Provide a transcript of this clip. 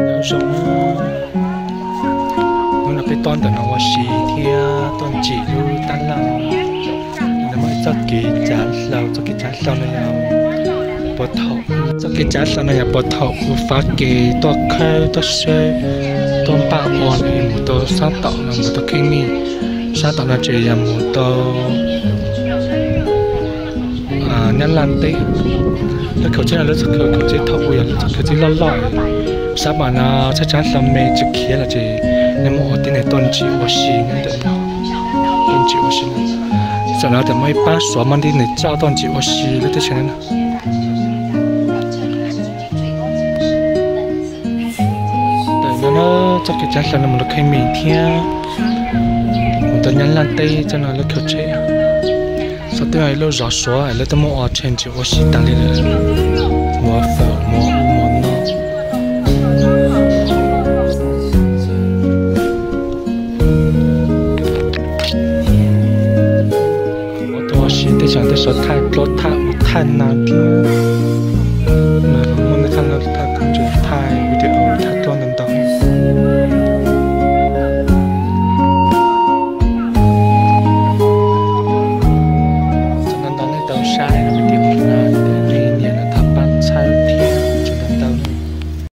Nyob zoo, hnub no peb tuaj ntawm no ua si thiab tuaj ntsim lub tab laj. No muaj ib txoj kev cav hlau, txoj kev cav hlau no yog puag thaum, txoj kev cav hlau no yog puag thaum kuv fav kev tuaj khawb tuaj seb, tuaj npaj ua mus rau sab tom no mus rau Kheej Mij. Sab tom no ces yog mus rau Nyab Laj teb. Lub khaum tsheb no lub txoj khaum tsheb thaum ub yog lub txoj khaum tsheb loj loj. Sab npam no tsheb cav hlau me tsis khiav lawm ces nej muaj ua tib neeg tuaj ntsim ua si nyob ntawm no, tuaj ntsim ua si. Tam no tam muaj ib pab Suav muaj tib neeg coj tuaj ntsim ua si lub teb chaws no. Tam no txoj kev cav hlau no mus rau Kheej Mij thiab mus rau Nyab Laj teb txoj no lub khaum tsheb. Xov twb yog ib lub zos Suav es lawv twb muaj ua tsheb ntsim ua si tas li lawm, muag fawm muag ub muag no. Ua si tej zaum tej sov thaj plaub thaj ub thaj no thiab.